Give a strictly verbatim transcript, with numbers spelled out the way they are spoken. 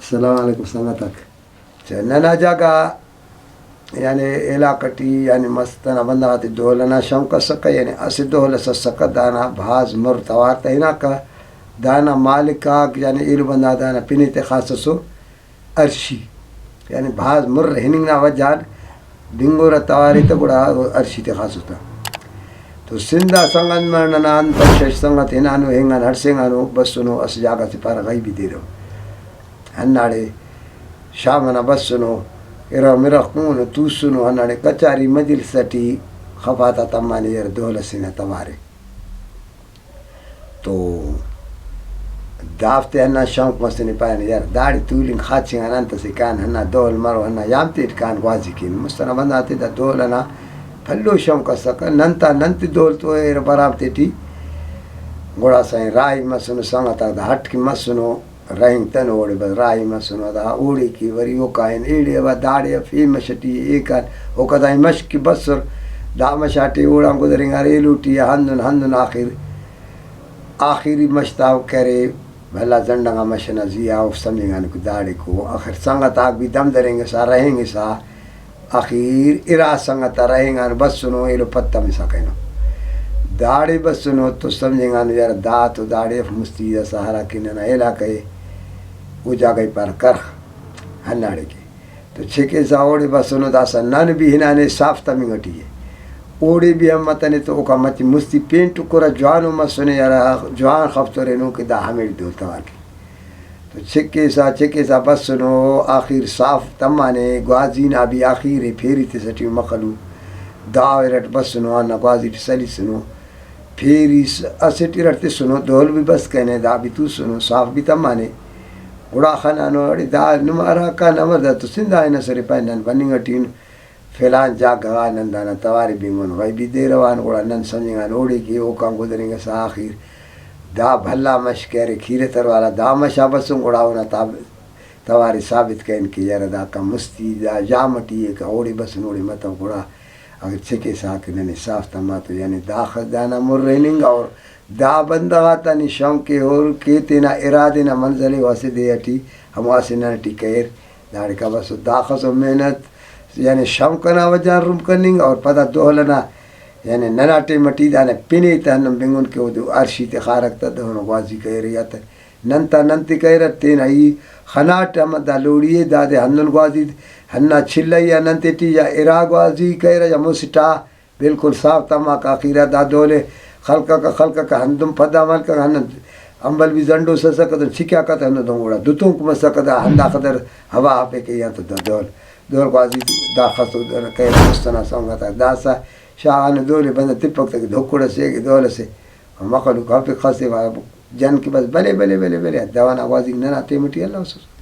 السلام علیکم سنگت آک۔ چہ ننا جاگہ یعنی علاقہ ٹی یعنی مست ئنا بندغ آتے دہل ئنا شوق ئسکہ، یعنی اسہ دہل ئس ئسکہ، دانا بھاز مر توار تا ہناکہ، دانا مالک آک یعنی ایلو بندغ دانا پن ءِ تخاسسو ارشی، یعنی بھاز مر ہننگ نا وجہ آن بنگورہ توارے تہ گڑا ارشی تخاسو تہ۔ تو سندھ آ سنگت مر ننا انت شش سنگت ہنانو، ہنگ آن ہڑسینگانو، بسنو اسہ جاگہ سے پارہ غیبی دیرہ۔ ہنداڑے شام ئنا بسنو، ارغ مرغ کنگنو توسنو، ہنداڑے کچاری مجلس ٹی خفا تا تمانے یار دہل ئسے نا توارے۔ تو دافتے ہندا شوق مسنے، پارینے یار داڑے تولنگ خاچنگ آن انت ئسے کان، ہندا دہل مرو، ہندا یام تیٹ کان گوازی کین۔ مست ئنا بندغ آتے دا دہل ئنا بھلو شوق ئسکہ، نن تا نن تے دہل تو ایرہ برام تیٹی۔ گڑا سائیں راہی مسنو، سنگت آک دا ہٹ کہ مسنو۔ رہینگتنو اوڑے بس راہی مسنو، دا اوڑے کہ وری اوکا ہن ایڑے ابا داڑے اف، اے مش ٹی اے کر، اوکا دا مش کہ بسر، دا مش آٹے اوڑان گزرینگار ایلو ٹی آ ہندن ہندن آخر، آخری مش تا کرے، بھلا زنڈنگا مش ئنا زی آ اف سمجھنگانو کہ داڑے کو، آخر سنگت آک بھی دم درینگسا رہینگسا، آخیر ارا سنگت آ رہینگانو بسنو، ایلو پت تمسا کرینو۔ داڑے بسنو تو سمجھنگانو یار دا تو داڑے اف مستی داسا ہرا کہ ننا علاقہ ءِ او جاگہ ءِ پارہ کرخ ہنداڑے کہ۔ تو چھکسا اوڑے بسنو داسا نن بھی ہنانے صاف تمنگ ٹی ءِ۔ اوڑے بھی ہم متنے تو اوکان مچہ مستی پین ٹکرہ جوانو مسنے یار جوان خفترینو کہ دا ہمیڑے دہل توار کے۔ تو چکسا چکسا بسنو، آخیر صاف تمانے، گوازی نا بھی آخیر ءِ، پھیری تس ٹی مخلو، دا ارٹ بسنو، ہندا گوازی ٹی سلیسنو، پھیری س-، اسٹ ارٹ تسنو، دہل بھی بس کرینے، دا بھی توسنو، صاف بھی تمانے۔ گڑا خنانو، اڑے دا نم ہراکان امر دا تو سندھ آ ہنسرے پائے نن بننگ ٹی ان۔ فلان جاگہ غا نن دانا توارے بنگن غیبی دیرہ آن، گڑا نن سمجھنگان اوڑے کہ اوکان گزرینگسا آخیر دا بھلا مش کہ ارے کھیرتر والا دا مش آ بسن، گڑا اونا تا-، توارے ثابت کرین کہ یرہ داکان مستی دا جام ٹی ءِ، کہ اوڑے بسن اوڑے متو، گڑا اگہ چکسا کہ ننے صاف تما تو یعنی داخس دانا مر ہننگ اور دا بندغ آتا نی شوق ءِ ہر کہ تینا ارادے نا منزل ءِ اسہ دے ٹی ہمو اسہ نن ٹی کریر۔ داڑیکا بس داخس و محنت یعنی شوق ئنا وجہ غان رم کننگ اور پدا دہل ئنا یعنی ننا ٹائم ٹی دانا پن ءِ تہ ہندن بنگن کہ اودے ارشی تخارک تہ دہنو گوازی کریرہ یا تہ نن تا نن تے کریرہ تینا ای خناٹ ہم دا لوڑی ءِ دادے ہندن گوازی ہندا چلہ ای آ نن تیٹی یا ارا گوازی کریرہ یا مسٹا بالکل صاف تماکہ، آخیرا دا دہل ءِ خلککہ، خلککہ، ہندن پدا ہم ہلککہ، ہندن امبل بھی زنڈوس ئسکہ، دہن چکاکہ تہ ہندن دہن گڑا دتونک مسکہ، دا ہنداخہ در ہوا ہرفے کہ ایہان تہ دا دہل، دہل گوازی داخس تو کرے مست ئنا سنگت آک داسہ شاغانو دہل ءِ بندغ تپک تہ کہ دھکڑ ئسے کہ دہل ئسے مخلوق ہرفک خسے جن کہ بس بلے بلے بلے بلے دوانا گوازی ننا ٹائم ٹی الوسس۔